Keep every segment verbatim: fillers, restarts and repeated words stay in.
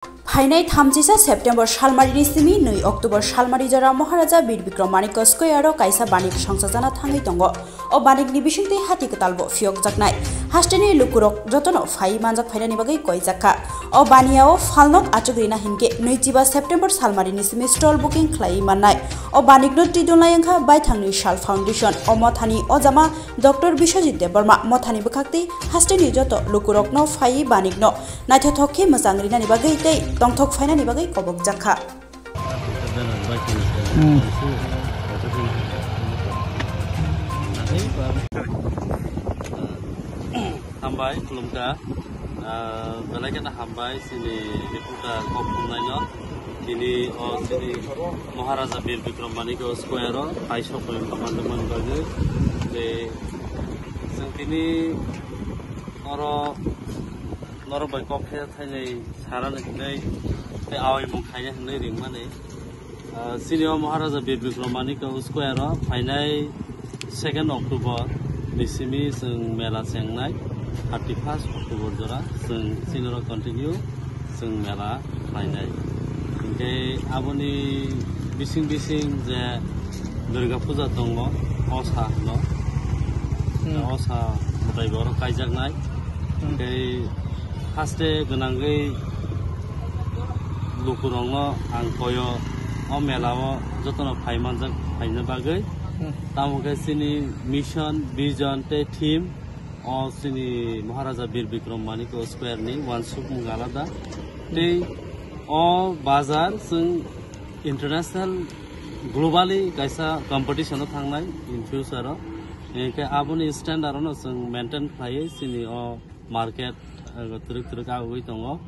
Phainai thamchisa September salmarini simi nwi October salmari jora Maharaja Bir Bikram Manikya Square-o kaisa banik songchajana thangwi tongo. O banikni bisingtwi hati kwtalbo phiyokjaknai. Hasteni lukurok jotono phai manjak phainani bagwi koijakha. O baniao phalnok achuk rina hinkhe nwichiba September salmarini simi stall booking khlaiwi mannai. O banikno twidulnai wngkha Baithangni Sal Foundation. O mothani ojama Doctor Biswajit Debbarma mothani bwkhaktwi hasteni joto lukurokno phaiwi banikno naithothok khe mwchang rinani bagwi tei tongthok phainani bagwi kobokjakha. Hambai, khulumkha. Ah, belai kheno hambai, chini reporter kok khumnaino. Tini o chini Maharaja Bir Bikram Manikya Square-o hai sokoi manjakmani bagwi. Tei chwng tini oro norok bai kok khe thainwi sarani hinwi tei awi mung khaina hinwi ringmani. Ah, chini o Maharaja Bir Bikram Manikya Square-o phainai second October ni simi chwng mela chengnai, thirty first October jora chwng chini oro continue chwng mela khlainai. Hinkhe aboni bising bising je Durga Puja tongo, osa hino. Hmm. Osa mwtai bo oro kaijaknai. Hmm. Hinkhe haste gwnangwi lukurokno ang koyo o mela o jotono phai manjak phaina bagwi. Hmm. Tamo khe chini mission, vision tei theme o chini Maharaja Bir Bikram Manikya Square ni wansukmung alada. Tei o bazar chwng international, globally kaisa competition o thangnai in future o. Hinkhe aboni standard ono chwng maintain khlaiwi chini o market, eh, twrwk twrwk agogwi tongo.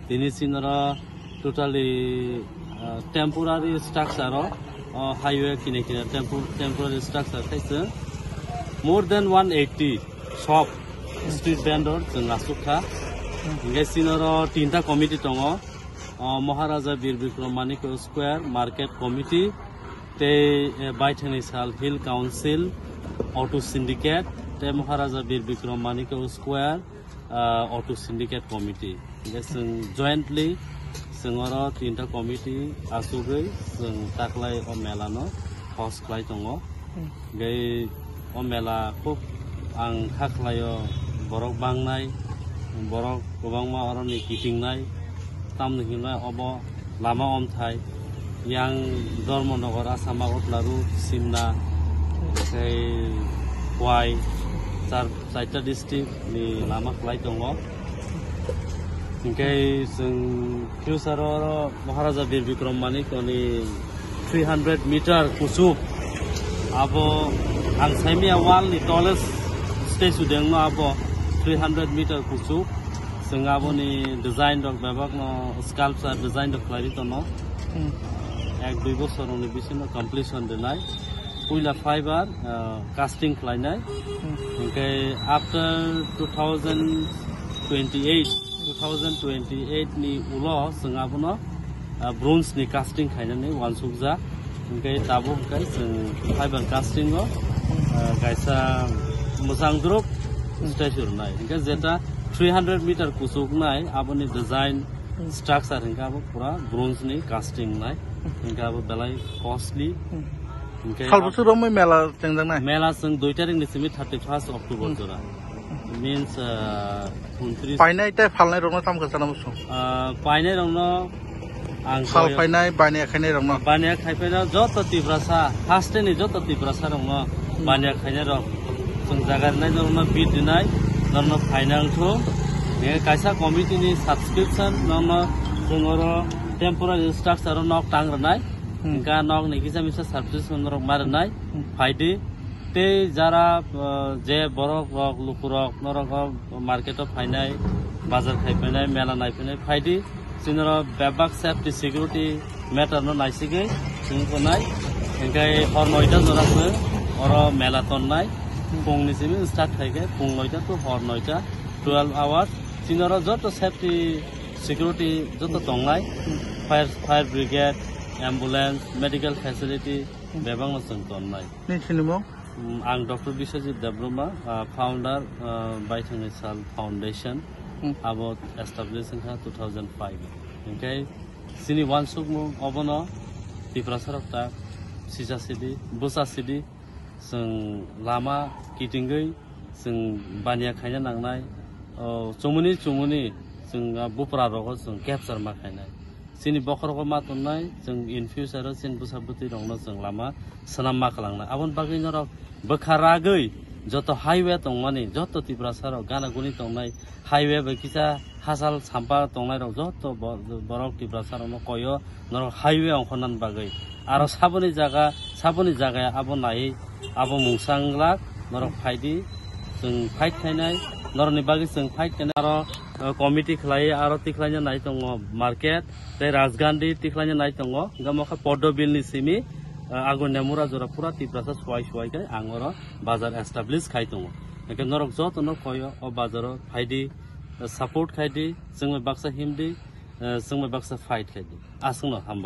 Tini chini oro totally, eh, temporary structure o, o highway kine kine tempo-, temporary structure khe chwng more than one eighty shop, street vendor chwng asuk kha. Hinkhe chini oro tinta committee tongo. O Maharaja Bir Bikram Manikya Square Market Committee tei, eh, Baithangni Sal Hill Council Auto Syndicate tei Maharaja Bir Bikram Manikya Square, ah, Auto Syndicate Committee. Hinkhe chwng jointly chwng oro tinta committee achugwi chwng taklai o mela no host khlai tongo. Hmm. Hinkhe o mela khub ang kha khlaio, borok bangnai, borok kwbangma oroni kitingnai, tamni hinwi obo lama omthai, yang Dharmanagar, Assam, Agartala road, Simna, tei Khowai, char, chaita district ni lama khlai tongo. Hinkhe chwng future o oro Maharaja Bir Bikram Manikya ni three hundred meter kuchuk. Abo ang saimaya world ni tallest statue dengno abo three hundred meter kuchuk. Chwng aboni design rok bebak no sculpture design rok khlai ri tono. Hmm. Ek dui bosor ni bisingo completion rinai. Puila fiber, ah, casting khlainai. Hmm. Hinkhe after two thousand twenty-eight, two thousand twenty-eight ni ulo chwng abono, ah, bronze ni casting khainani uansukjak. Hinkhe tabuk hinkhe chwng fiber casting o, ah, kaisa mwchang drop statue rwnai. Hinkhe jeta three hundred meter kuchuknai aboni design Hmm. Structure hinkhe abo pura bronze ni casting nai. Hmm. Hinkhe abo belai costly. Hmm. Hinkhe Sal bwswk romwi mela chengjaknai? Mela chwng dui tarik ni simi thirty first October Hmm. jora. Means, uh, untris. Painai tei phalnai rokno tamo khe sana muchung? Uh, painai rokno ang Sal koyo phainai, baniya khainai rokno? Baniya khai phainai joto Tiprasa, haste ni joto Tiprasa rokno Hmm. baniya khainai rok. Chwng jaga rinai norokno bid rinai, norokno final thung. Nini kaisa committee ni subscription norokno chwng oro temporary structure o nok tang rinai. Hmm. Hinkhe nok ni kisa misa subscription norok ma rinai. Hmm. Phaidi. Tei jara, uh, je borok rok, luku rok, norok o market o phainai, bazar khai phainai, mela nai phainai, phaidi. Chini oro bebak safety security matter no naisigwi chwng tongnai. Hinkhe hor noita jora se oro mela tonnai. Pungni simi start khaikhe pung noita to hor noita, twelve hours. Chini oro joto safety security joto tongnai. Fire, fire brigade, ambulance, medical facility bebakno chwng tonnai. Nini sinimung? Mm, ang Doctor Biswajit Debbarma, ah, founder, ah, Baithangni Sal Foundation. Hmm. Abo establish wngkha two thousand five. Hingke chini wansukmung obono Tiprasa rok ta sisa sidi, bwsa sidi, chwng lama kitingwi chwng baniya khaina nangnai, o chumuni chumuni chwng a bupra rogo chwng capture ma khainai. Chini bokhorogo ma tonnai, chwng in future o chini bwsa bwtwi rokno chwng lama swnam ma khalangnai. Aboni bagwi norok bwkha ragwi joto highway tongmani, joto Tiprasa rok gana guni tongnai, highway bai kisa hachal sampa tongnai rok joto bo-, borok Tiprasa rokno koyo norok highway ongkhornani bagwi. Aro saboni jaga, saboni jagaya abo naiwi abo mungsa wnglak norok phaidi, chwng fight khainai, norokni bagwi chwng fight khainai. Aro, uh, committee khlai, aro tikhlaina nai tongo market, tei Rajgandhi tikhlaina nai tongo, hingke mokhe Poddo Bill ni simi, uh, Agonia Mura jora pura Tiprasa suwai suwai khe ang oro bazar establish khai tongo. Hingke norok jotono koyo o bazaro phaidi, uh, support khaidi, chwngno baksa himdi, uh, chwngno baksa fight khaidi. Aswkno hamba.